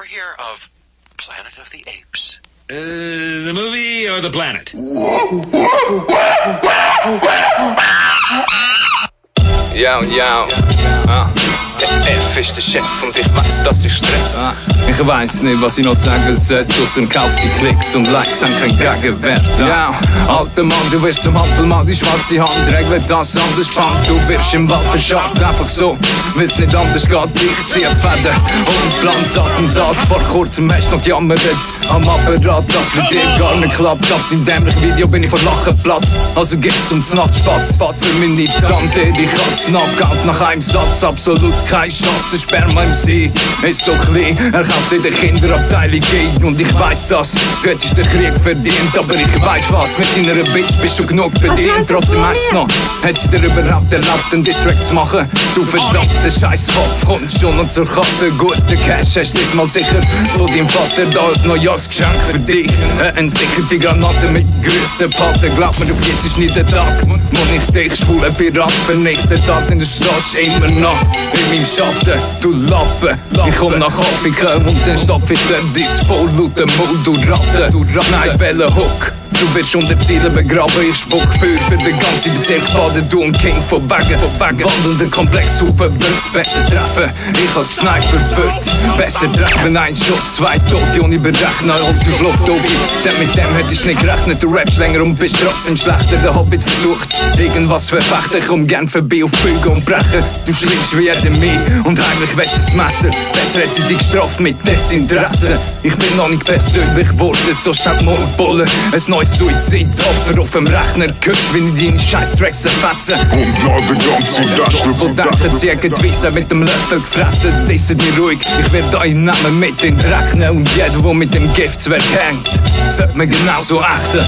hear of Planet of the Apes? The movie or the planet? Yo, der F ist der Chef und ich weiss, dass ich Stress. Ich weiss nicht, was ich noch sagen sollte. Außer kauf die Klicks und Likes haben keinen Gegenwert. Ja, alter Mann, du wirst zum Hampelmann, die schwarze Hand regelt das anders spannend. Du wirst im Wald verscharrt, einfach so, weil's nicht anders geht. Ich ziehe Fäden und Planzattentat. Vor kurzem hast du noch gejammert am Apparat, dass mit dir gar nicht klappt. Ab dem dämlichen Video bin ich vor Lachen geplatzt. Also geht's ums Nachtspatz, Spatzer meine Tante, die Katze Knockout nach einem Satz, absolut keine Chance. Der Sperma Emcee ist so klein, er kauft in der Kinderabteilung gegen. Und ich weiss das, du hättest den Krieg verdient. Aber ich weiss was, mit deiner Bitch bist du genug bedient. Trotzdem heißt noch, hättest dir überhaupt erlaubt, einen Disstrack zu machen? Du verdammter Scheißkopf, kommst schon und zur Kasse. Guter Cash hast du diesmal sicher von deinem Vater da als Neujahrsgeschenk für dich. Entsicherte Granate mit größten Paten. Glaub mir, du vergisst nicht den Tag, wo ich dich schwule Pirat vernichtet. In der Straße immer noch in meinem Schatten, du Lappen. Ich komm nach Afrika und dann stopf ich dir dies voll lauter Mund, du Ratte. Nein, welcher Hook? Du wirst unter Zielen begraben, ich spuck für den ganzen Bezirk baden, du ein King von Wegen. Wandelnder Komplexhupe wird's besser treffen. Ich als Sniper würd besser treffen. Ein Schuss, zwei Tote ohne Berechnen und die Flucht, Ogi. Denn mit dem hätt ich nicht gerechnet. Du rappst länger und bist trotzdem schlechter. Der Hobbit versucht, irgendwas verfechten. Ich komm gern vorbei auf Bögen und brechen. Du schlägst wie jeder mich und heimlich wetzt das Messer. Besser hätte ich dich gestraft mit Desinteresse. Ich bin noch nicht persönlich geworden, so schnell Mundbullen. Ein neues Suizidopfer auf dem Rechner, hörst wie ich deine Scheiß-Tracks erfetze. Und lade ganze Taschen Wo denken sie, Weisse mit dem Löffel gefressen, disset mich ruhig. Ich werde euch nehmen mit in den Rechnen und jeder, der mit dem Giftswerk hängt, sollte man genauso achten.